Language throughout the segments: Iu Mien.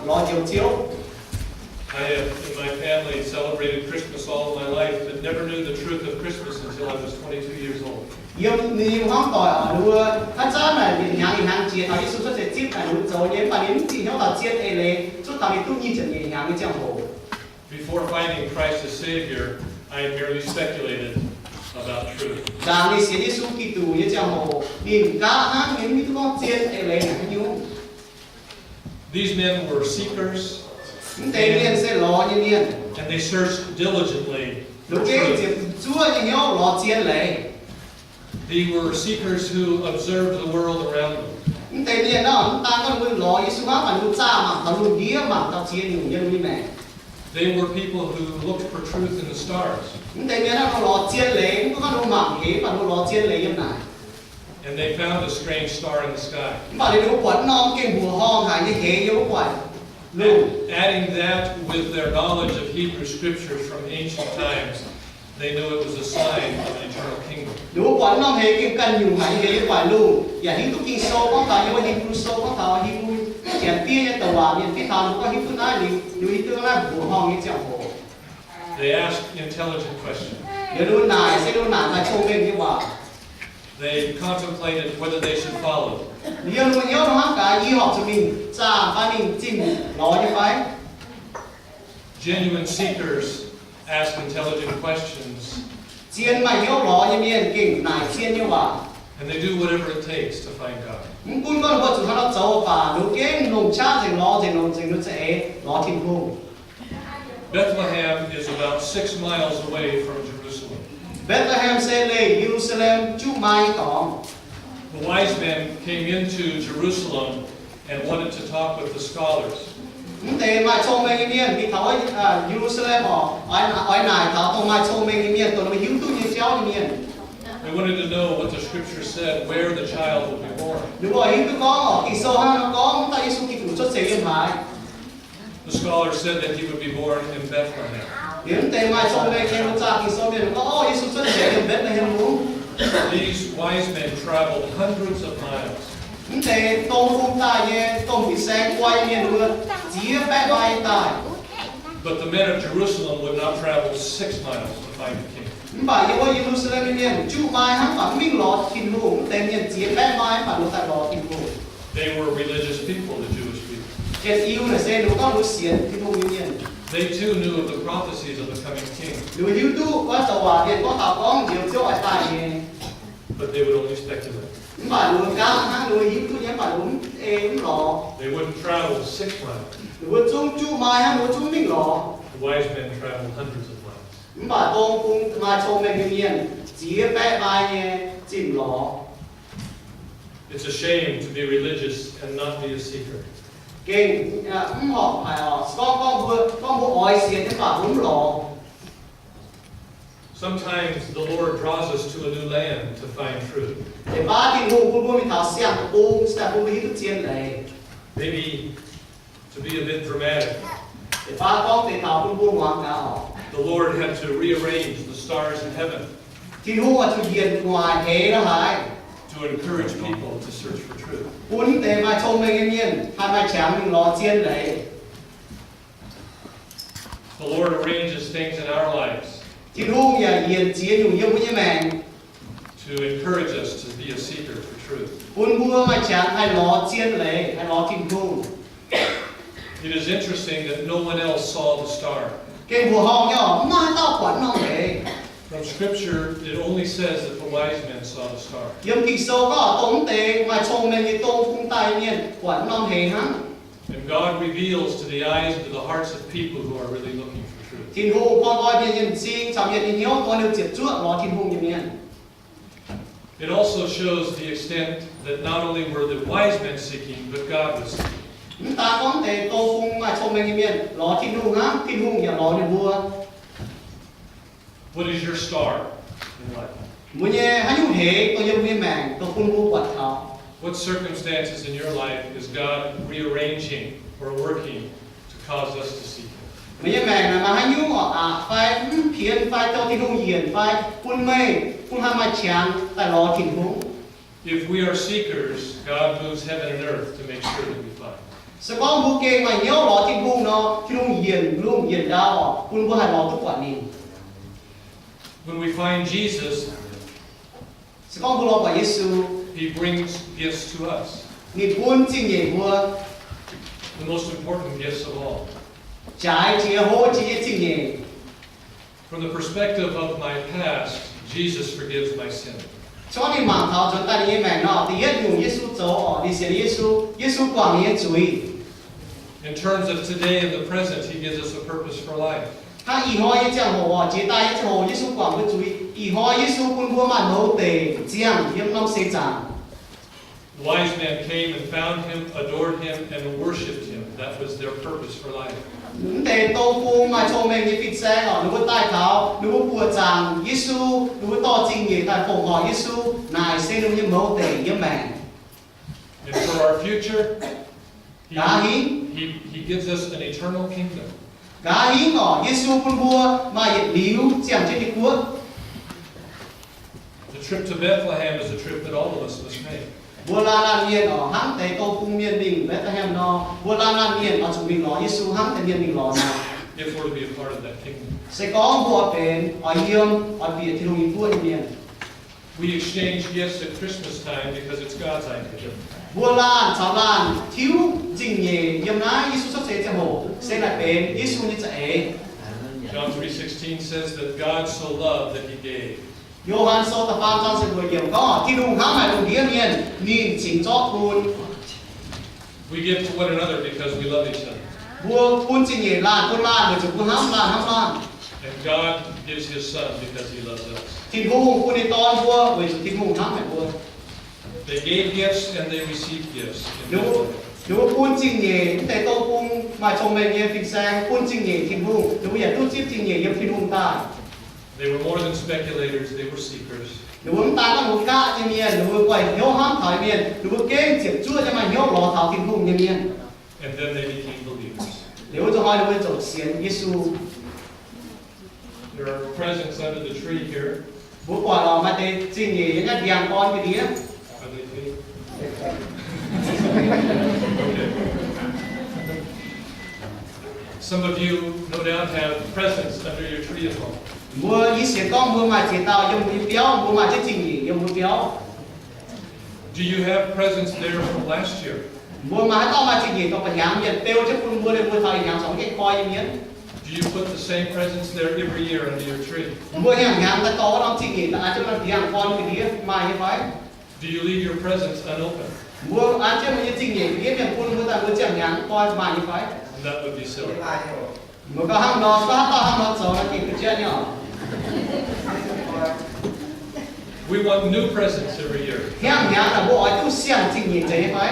lorz njoux Ziouv. I have, in my family, celebrated Christmas all of my life, but never knew the truth of Christmas until I was twenty-two years old. Yiem ninh nyei hmuangv doic oc, ninh mbuo haaix zanc naaic yietc hnyangx yietc hnyangx jiex taux Yesu cuotv seix zipv naaic ninh mbuo zoux nyei, mv baac ninh mv zinh hnyouv taux zien eix leiz zuqc taux ninh duqv nyic ziepc nyeic hnyangx nyei ziangh hoc. Before finding Christ as Savior, I merely speculated about truth. Ndaangc ninh sienx Yesu Giduc nyei ziangh hoc, ninh gaav hnangv, ninh mv hiuv duqv gorngv zien eix leiz naaic haaix nyungc. These men were seekers, mv deix mienh se lorz nyei mienh, and they searched diligently for truth. Ninh mbuo gengh ziepc zuoqv nyei hnyouv lorz zien leiz. They were seekers who observed the world around them. Mv deix mienh nor, mv daan gorngv ninh mbuo lorz Yesu hnangv, mv baac ninh mbuo zaah mangc taux lungh ndiev, mangc taux ziex nyungc yiem ninh mbuo maengc. They were people who looked for truth in the stars. Mv deix mienh nor, ninh mbuo lorz zien leiz, mv gunv gorngv ninh mbuo mangc heix, mv baac ninh mbuo lorz zien leiz yiem naaic. And they found a strange star in the sky. Mv baac ninh mbuo buatc norm gengh mbuoqc horngh haic nyei heix yiem wuov gu'nguaaic lungh. Adding that with their knowledge of Hebrew scriptures from ancient times, they knew it was a sign of an eternal kingdom. Ninh mbuo buatc norm heix gengh ganh nyungc haic nyei heix yiem gu'nguaaic lungh, yaac hiuv duqv Ging-Sou gorngv taux, yiem wuov Hipv^lu Sou gorngv taux Hipv^lu Janx-Diev nyei douc waac mienh fiev taux, ninh mbuo gorngv hiuv duqv naaiv, ninh mbuo hiuv duqv naaiv mbuoqc horngh nyei ziangh hoc. They asked intelligent questions. Liuz ninh mbuo naaic se ninh mbuo naaic maaih cong-mengh nyei waac. They contemplated whether they should follow. Yiem ninh mbuo hnyouv hnangv gaax, yie horpc zuqc mingh zaah fai mingh zimh lorz nyei fai? Genuine seekers ask intelligent questions. Zien maaih hnyouv lorz nyei mienh gengh naaic zien nyei waac. And they do whatever it takes to find God. Mv gunv gorngv ninh mbuo zuqc haaix nor zoux baac, ninh mbuo gengh longc qaqv nzengc lorz nzengc, longc nzengc ninh mbuo za'eix lorz Tin-Hungh. Bethlehem is about six miles away from Jerusalem. Mbetc^le^hem se leih Ye^lu^saa^lem juqv maaih nyei dorngx. The wise men came into Jerusalem and wanted to talk with the scholars. Mv deix maaih cong-mengh nyei mienh mingh taux Ye^lu^saa^lem oc, oix naaic taux dongh maaih cong-mengh nyei mienh, dongh ninh mbuo hiuv duqv nyei jauv nyei mienh. They wanted to know what the scripture said, where the child would be born. Ninh mbuo hiuv duqv gorngv oc, Ging-Sou hnangv nor gorngv wuov dauh Yesu Giduc cuotv seix yiem haaix. The scholars said that he would be born in Bethlehem. Liuz mv deix maaih cong-mengh nyei mbuo zaah Ging-Sou mienh gorngv, Orv, Yesu cuotv seix yiem Mbetc^le^hem Lungv. These wise men traveled hundreds of miles. Mv deix dong bung daaih nyei, dongh fin-saeng guai mienh mbuo ziex baeqv maaih nyei daaih. But the men of Jerusalem would not travel six miles to find the king. Mv baac yiem wuov Ye^lu^saa^lem nyei mienh juqv maaih hnangv, mv baac mv mingh lorz Tin-Hungh. Mv deix mienh ziex baeqv maaih mv baac ninh daaih lorz Tin-Hungh. They were religious people, the Jewish people. Janx-Iu naaic se ninh mbuo gorngv ninh mbuo sienx Tin-Hungh nyei mienh. They too knew of the prophecies of the coming king. Ninh mbuo hiuv duqv wuov douc waac mienh gorngv taux gorngv njoux Ziouv oix daaih nyei. But they would only speculate. Mv baac ninh mbuo gaav hnangv, ninh mbuo hiuv duqv nyei, mv baac ninh mbuo mv ei mv lorz. They wouldn't travel six miles. Ninh mbuo zungv juqv maaih hnangv, ninh mbuo zungv mingh lorz. The wise men traveled hundreds of miles. Mv baac dong bung maaih cong-mengh nyei mienh ziex baeqv maaih nyei zinh lorz. It's a shame to be religious and not be a seeker. Gengh mv horpc haic oc, gorngv, gorngv mbuo, gorngv mbuo oix sienx nyei, mv baac mbuo mv lorz. Sometimes the Lord draws us to a new land to find truth. Deix baav Tin-Hungh bun mbuo mingh taux siang-deic-bung, se daaih bun mbuo hiuv duqv zien leiz. Maybe to be a bit dramatic, deix baav gorngv deix taux bun mbuo muangx gaax oc. The Lord had to rearrange the stars in heaven Tin-Hungh oix zuqc yienc gu'nguaaic heix la'haaix to encourage people to search for truth. Bun deix maaih cong-mengh nyei mienh haih maaih qangx mingh lorz zien leiz. The Lord arranges things in our lives Tin-Hungh yaac yienc ziex nyungc yiem mbuo nyei maengc to encourage us to be a seeker for truth. Bun mbuo maaih qangx haih lorz zien leiz, haih lorz Tin-Hungh. It is interesting that no one else saw the star. Gengh mbuoqc horngh nyei oc, mv maaih haaix dauh buatc norm heix. From Scripture, it only says that the wise men saw the star. Yiem Ging-Sou gorngv dongh mv deix maaih cong-mengh nyei dong bung daaih nyei mienh buatc norm heix hnangv. And God reveals to the eyes and to the hearts of people who are really looking for truth. Tin-Hungh bun nqoi mienh nyei m'zing caux mienh nyei hnyouv, dongh ninh ziepc zuoqv lorz Tin-Hungh nyei mienh. It also shows the extent that not only were the wise men seeking, but God was seeking. Mv daan gorngv deix dong bung maaih cong-mengh nyei mienh lorz Tin-Hungh hnangv, Tin-Hungh yaac lorz ninh mbuo. What is your star in life? Mbuo nyei haaix nyungc heix dongh yiem mbuo nyei maengc dongh bun mbuo buatc taux? What circumstances in your life is God rearranging or working to cause us to seek Him? Meih nyei maengc naaic maaih haaix nyungc oc, aqc fai mv pienx fai dongh Tin-Hungh yienc fai bun meih bun haih maaih qangx daaih lorz Tin-Hungh? If we are seekers, God moves heaven and earth to make sure that we find. Se gorngv mbuo gengh maaih hnyouv lorz Tin-Hungh nor, Tin-Hungh yienc lungh yienc ndau oc, bun mbuo haih lorz duqv buatc ninh. When we find Jesus, Se gorngv mbuo lorz buatc Yesu, he brings gifts to us. Ninh bun zingh nyeic mbuo. The most important gifts of all. Jaaix jiex hlo jiex nyei zingh nyeic. From the perspective of my past, Jesus forgives my sin. Gorngv ninh mangc taux nzuonx daaih ninh nyei maengc nor, da'yietv nyungc Yesu zoux oc, ninh sienx Yesu, Yesu guangc ninh nyei zuiz. In terms of today and the present, he gives us a purpose for life. Hnangv ih hnoi nyei ziangh hoc oc, jiex daaih nyei ziangh hoc Yesu guangc mbuo zuiz. Ih hnoi Yesu bun mbuo maaih mouz deic, ziangh yiem norm seix zaangc. The wise men came and found him, adored him, and worshipped him. That was their purpose for life. Mv deix dong bung maaih cong-mengh nyei fin-saeng oc, ninh mbuo daaih taux, ninh mbuo buoqc zaangc Yesu, ninh mbuo dorh zingh nyeic daaih fongc horc Yesu, naaic se ninh mbuo nyei mouz deic yiem maengc. And for our future, he, nqa'haav hingv, he, he gives us an eternal kingdom. Nqa'haav hingv oc, Yesu bun mbuo maaih yietc liuz ziangh jienv nyei guoqv. The trip to Bethlehem is a trip that all of us must make. Mbuo laanh laanh mienh oc, hnangv deix dong bung mienh mingh Mbetc^le^hem nor, mbuo laanh laanh mienh oix zuqc mingh lorz Yesu hnangv deix mienh mingh lorz nor. If we're to be a part of that kingdom. Se gorngv mbuo oix benx oix yiem oix bieqc Tin-Hungh nyei guoqv nyei mienh. We exchange gifts at Christmas time because it's God's idea. Mbuo laanh caux laanh tiuv zingh nyeic yiem naaiv Yesu cuotv seix ziangh hoc se naaic benx Yesu nyei za'eix. John three sixteen says that God so loved that he gave. Yo^han Sou da'faam zaang ziepc luoqc yiemc gorngv, Tin-Hungh hnamv haic lungh ndiev mienh, ninh cingx zorqv bun. We give to one another because we love each other. Mbuo bun zingh nyeic laanh bun laanh weic zuqc mbuo hnamv laanh hnamv laanh. And God gives his son because he loves us. Tin-Hungh bun ninh Dorn mbuo weic zuqc Tin-Hungh hnamv haic mbuo. They gave gifts and they received gifts in Bethlehem. Ninh mbuo bun zingh nyeic, mv deix dong bung maaih cong-mengh nyei fin-saeng bun zingh nyeic Tin-Hungh, ninh mbuo yaac duqv zipv zingh nyeic yiem Tin-Hungh daaih. They were more than speculators, they were seekers. Ninh mbuo mv daan gorngv ninh mbuo gaqv nyei mienh, ninh mbuo guaih hnyouv hnamv taux nyei mienh, ninh mbuo gengh ziepc zuoqv nyei maaih hnyouv lorz taux Tin-Hungh nyei mienh. And then they became believers. Liuz wuov nzunc hnoi ninh mbuo ziouc sienx Yesu. There are presents under the tree here. Mbuo buatc oc, maaih deix zingh nyeic yiem naaiv ndiangx-dorn ga'ndiev. Are they fake? Okay. Some of you, no doubt, have presents under your tree at home. Mbuo yie sienx gorngv mbuo maaih ziex dauh yiem mbuo nyei biauv, mbuo maaih jienv zingh nyeic yiem mbuo biauv. Do you have presents there from last year? Mbuo maaih haaix dauh maaih zingh nyeic dongh ba'hnyangx mienh beu jienv bun mbuo, mbuo taux ih hnyangx corc mv gaengh koi nyei mienh? Do you put the same presents there every year under your tree? Mbuo hnyangx-hnyangx daaih dorh wuov norm zingh nyeic daaih an jienv norm ndiangx-dorn ga'ndiev maaih nyei fai? Do you leave your presents unopened? Mbuo an jienv mbuo nyei zingh nyeic ga'ndiev mienh bun mbuo daaih mbuo ziangh hnyangx koi maaih nyei fai? That would be silly. Mbuo gorngv hnangv nor, gorngv haaix dauh hnangv nor zoux nor, gengh duqv jienv nyei oc. We want new presents every year. Hnyangx-hnyangx naaic mbuo oix duqv siang zingh nyeic zeiz nyei fai?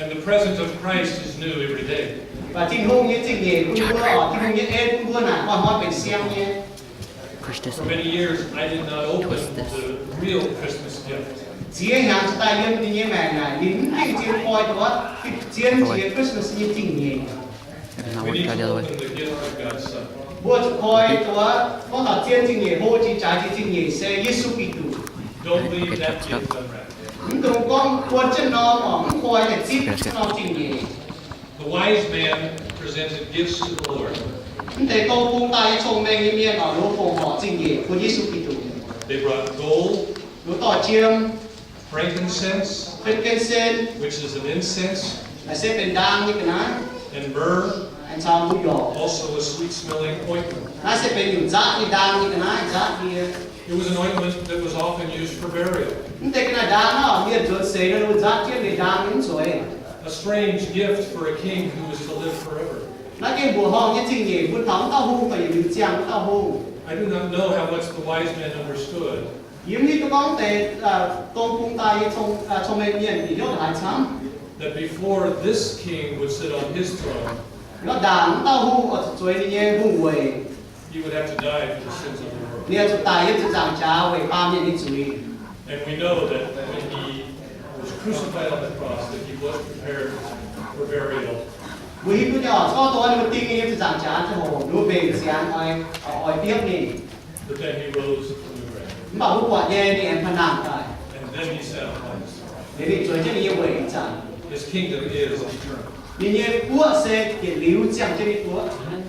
And the present of Christ is new every day. Mv baac Tin-Hungh nyei zingh nyeic bun mbuo oc, Tin-Hungh nyei en bun mbuo naaic hnoi-hnoi benx siang nyei. For many years, I did not open the real Christmas gift. Ziex hnyangx daaih yiem ninh nyei maengc naaic, ninh mv gengh zien koi duqv, zien jiex Christmas nyei zingh nyeic. We need to open the gift of God's Son. Mbuo zuqc koi duqv, gorngv taux zien zingh nyeic, hlo jiex jaaix jiex zingh nyeic se Yesu Giduc. Don't leave that gift unwrapped. Mv dungx gorngv buonv jienv norm oc, mv koi daaih zipv jienv norm zingh nyeic. The wise man presented gifts to the Lord. Mv deix dong bung daaih nyei cong-mengh nyei mienh oc, ninh mbuo fongc horc zingh nyeic bun Yesu Giduc. They brought gold, ninh mbuo dorh jiem, frankincense, frankincense, which is an incense, naaiv se benx ndaang nyei ga'naaiv, and myrrh, aengx caux mbuo yorc, also a sweet-smelling ointment. Naaiv se benx nyungc nzatv nyei ndaang nyei ga'naaiv, nzatv nyei. It was an ointment that was often used for burial. Mv deix ga'naaiv ndaang naaiv, mienh nzuonx seix nor, ninh mbuo nzatv jienv nyei ndaang nyei mv zueiz. A strange gift for a king who was to live forever. Naaiv gengh mbuoqc horngh nyei zingh nyeic bun taux wuov dauh hungh daaih yietc liuz ziangh wuov dauh hungh. I do not know how much the wise men understood. Yie mv hiuv duqv gorngv deix dong bung daaih nyei cong-mengh mienh bieqc hnyouv haaix camv. That before this king would sit on his throne, nor ndaangc wuov dauh hungh oix zuqc zueiz ninh nyei hungh weic, he would have to die for the sins of the world. Ninh oix zuqc daic yiem ziepc nzaangc jaax weic baamh mienh nyei zuiz. And we know that when he was crucified on the cross, that he was prepared for burial. Mbuo hiuv duqv nyei oc, gorngv dongh ninh mbuo ding ninh yiem ziepc nzaangc jaax ziangh hoc, ninh mbuo mbenc ziangx oix, oix biopv ninh. But then he rose from the grave. Mv baac mbuo buatc nyei ninh aengx paa nangh daaih. And then he sat upon his throne. Liuz ninh zueiz jienv ninh nyei weic ih zanc. His kingdom is eternal. Ninh nyei guoqv se yietc liuz ziangh jienv nyei guoqv.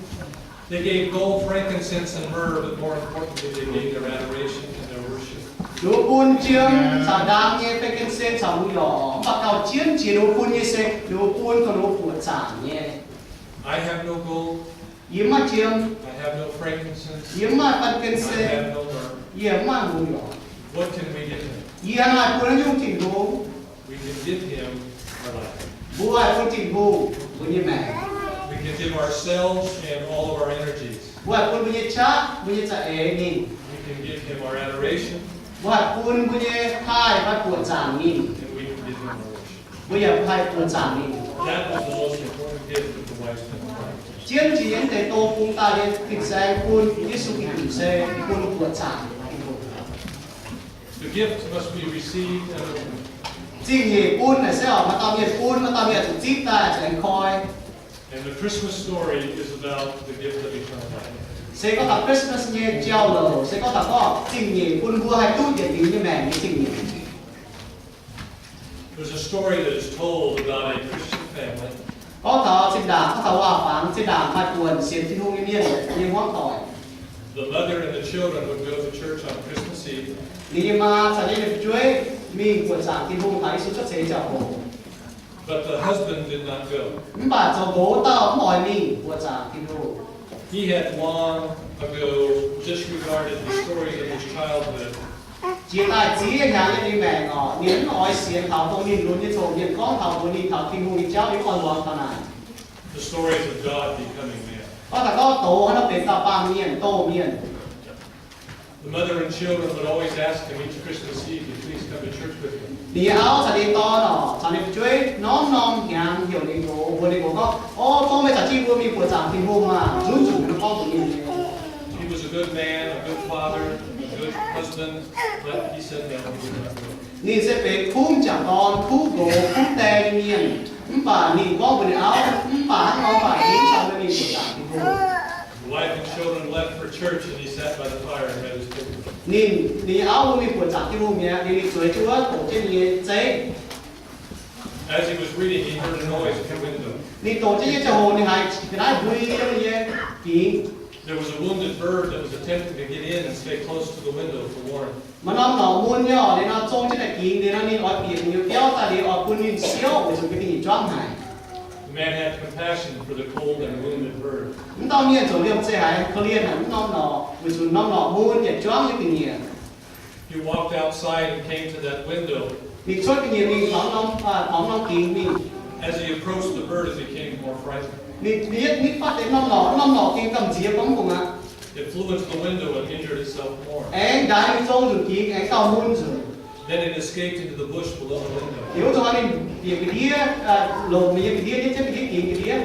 They gave gold, frankincense, and myrrh, but more importantly, they gave their adoration and their worship. Ninh mbuo bun jiem caux ndaang nyei frankincense caux hmuangx-yorc, mv baac gauh jienv jiex ninh mbuo bun nyei se ninh mbuo bun dongh ninh mbuo buoqc zaangc nyei. I have no gold. Yie mv maaih jiem. I have no frankincense. Yie mv maaih frankincense. I have no myrrh. Yie mv maaih hmuangx-yorc. What can we give him? Yie maaih bun haaix nyungc Tin-Hungh? We can give him our life. Mbuo haih bun Tin-Hungh mbuo nyei maengc. We can give ourselves and all of our energies. Mbuo haih bun mbuo nyei qaqv, mbuo nyei za'eix ninh. We can give him our adoration. Mbuo haih bun mbuo nyei haih fai buoqc zaangc ninh. And we can give him our worship. Mbuo yaac haih buoqc zaangc ninh. That was the most important gift that the wise men brought. Jienv jiex nyei deix dongh bung daaih nyei fin-saeng bun Yesu Giduc se bun buoqc zaangc. The gift must be received and opened. Zingh nyeic bun naaic se oc, maaih dauh mienh bun, maaih dauh mienh zuqc zipv daaih, zuqc aengx koi. And the Christmas story is about the gift of eternal life. Se gorngv taux Christmas nyei jauv-louc se gorngv taux gorngv zingh nyeic bun mbuo haih duqv yietc liuz nyei maengc nyei zingh nyeic. There's a story that is told about a Christian family. Gorngv taux zinh ndaangc, gorngv taux waac-fangx, zinh ndaangc maaih buonc sienx Tin-Hungh nyei mienh nyei hmuangv doic. The mother and the children would go to church on Christmas Eve. Ninh nyei maa caux ninh nyei fu'jueiv mingh buoqc zaangc Tin-Hungh taux Yesu cuotv seix ziangh hoc. But the husband did not go. Mv baac zoux nqox wuov dauh mv oix mingh buoqc zaangc Tin-Hungh. He had long ago disregarded the stories of his childhood. Jiex daaih ziex hnyangx nyei maengc oc, ninh mv oix sienx taux dongh ninh lunx nyei coc mienh gorngv taux mbuox ninh taux Tin-Hungh nyei jauv, ninh mv oix muangx taux naaic. The stories of God becoming man. Gorngv taux gorngv douz haaix nor benx dauh baamh mienh, douz mienh. The mother and children would always ask him each Christmas Eve to please come to church with them. Ninh nyei auv caux ninh dorn oc, caux ninh fu'jueiv norm-norm hnyangx heuc ninh nqox, mbuox ninh nqox gorngv, O, tov meih caux jienv mbuo mingh buoqc zaangc Tin-Hungh maah! Nzunc nzunc ninh mbuo gorngv mbuox ninh nyei. He was a good man, a good father, a good husband, but he said no, he would not go. Ninh se benx kuv m'jangc dorn, kuv nqox, kuv die nyei mienh, mv baac ninh gorngv mbuox ninh auv, mv baac hnangv nor baac yie mv caux meih mingh buoqc zaangc Tin-Hungh. The wife and children left for church, and he sat by the fire and read his paper. Ninh, ninh nyei auv mbuo mingh buoqc zaangc Tin-Hungh mi'aqv, ninh, ninh zueiz jienv wuov doqc jienv ninh nyei zeiv. As he was reading, he heard a noise at the window. Ninh doqc jienv nyei ziangh hoc ninh haiz ga'naaiv mbui yiem ninh nyei fingx. There was a wounded bird that was attempting to get in and stay close to the window for warmth. Maaih norm norqc mun nyei oc, liuz nor zong jienv naaic gingx, liuz nor ninh oix bieqc ninh nyei biauv daaih, liuz oix bun ninh siouv weic zuqc bun ninh nyei juangv haic. The man had compassion for the cold and wounded bird. Mv dauh mienh ziouc liemh zeih haiz korv-lienh haic mv norm norqc, weic zuqc norm norqc mun yaac juangv nyei ga'nyiec. He walked outside and came to that window. Ninh cuotv ga'nyiec mingh taux norm, taux norm gingx mingh. As he approached the bird, it became more frightened. Ninh, ninh yietv nitv fatv deix norm norqc, norm norqc gengh gamh nziex gorngv mv bung aqv. It flew into the window and injured itself more. Aengx ndaix mingh zong nzunc gingx aengx gauh mun nzunc. Then it escaped into the bush below the window. Liuz wuov zanc ninh bieqc ga'ndiev, longc ninh nyei ga'ndiev, ndiev jienv ga'ndiev gingx ga'ndiev.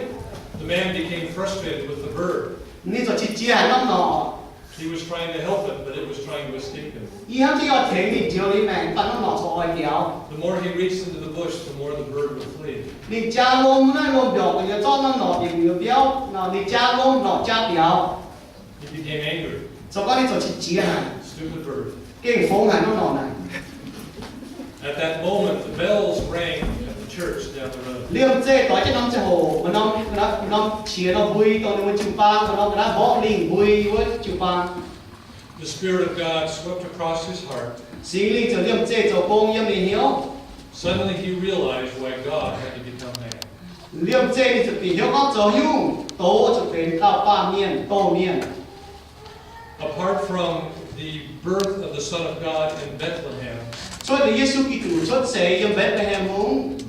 The man became frustrated with the bird. Ninh ziouc qiex jiez haic norm norqc. He was trying to help it, but it was trying to escape him. Yie hnamv jienv yie oix tengx ninh njoux ninh maengc, mv baac norm norqc corc oix biaux. The more he reached into the bush, the more the bird would flee. Ninh jaa lom naaiv, lomh mbiorngc gu'nyuoz zorqv norm norqc bieqc gu'nyuoz biauv, ninh jaa lom, norqc jaa biaux. He became angry. Zoux gau ninh ziouc qiex jiez haic. Stupid bird. Gengh fongx haic norm norqc naaic. At that moment, the bells rang at the church down the road. Liemh zeih doix jienv norm ziangh hoc, maaih norm, norm qiex norm mbui dongh ninh mbuo jiu-baang, maaih norm ga'naaiv mborqv lingh mbui wuov jiu-baang. The Spirit of God swept across his heart. Singx Lingh ziouc liemh zeih zoux gong yiem ninh hnyouv. Suddenly he realized why God had to become man. Liemh zeih ninh ziouc bieqc hnyouv gorngv zoux nyungc douz zuqc benx dauh baamh mienh, douz mienh. Apart from the birth of the Son of God in Bethlehem, cuotv liuz Yesu Giduc cuotv seix yiem Mbetc^le^hem mungv,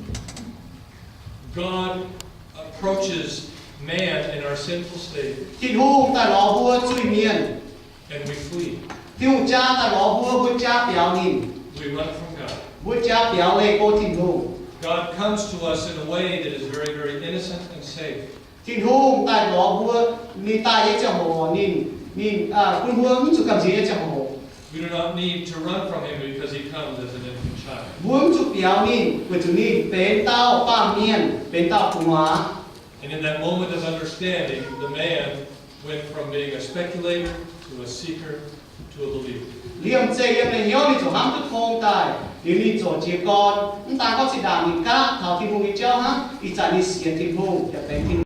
God approaches man in our sinful state, Tin-Hungh daaih lorz mbuo zuiz-mienh. And we flee. Tin-Hungh jaa daaih lorz mbuo, mbuo jaa biaux ninh. We run from God. Mbuo jaa biaux leih go Tin-Hungh. God comes to us in a way that is very, very innocent and safe. Tin-Hungh daaih lorz mbuo, ninh daaih nyei ziangh hoc ninh, ninh bun mbuo mv zuqc gamh nziex nyei ziangh hoc. We do not need to run from him because he comes as an infant child. Mbuo mv zuqc biaux ninh weic zuqc ninh benx dauh baamh mienh, benx dauh gu'nguaaz. And in that moment of understanding, the man went from being a speculator to a seeker to a Liemh zeih yiem ninh hnyouv ninh ziouc hnamv duqv tong daaih, liuz ninh ziouc jiez gorn. Mv daan gorngv zinh ndaangc ninh gapv taux Tin-Hungh nyei jauv hnangv, ih zanc ninh sienx Tin-Hungh yaac benx Tin-Hungh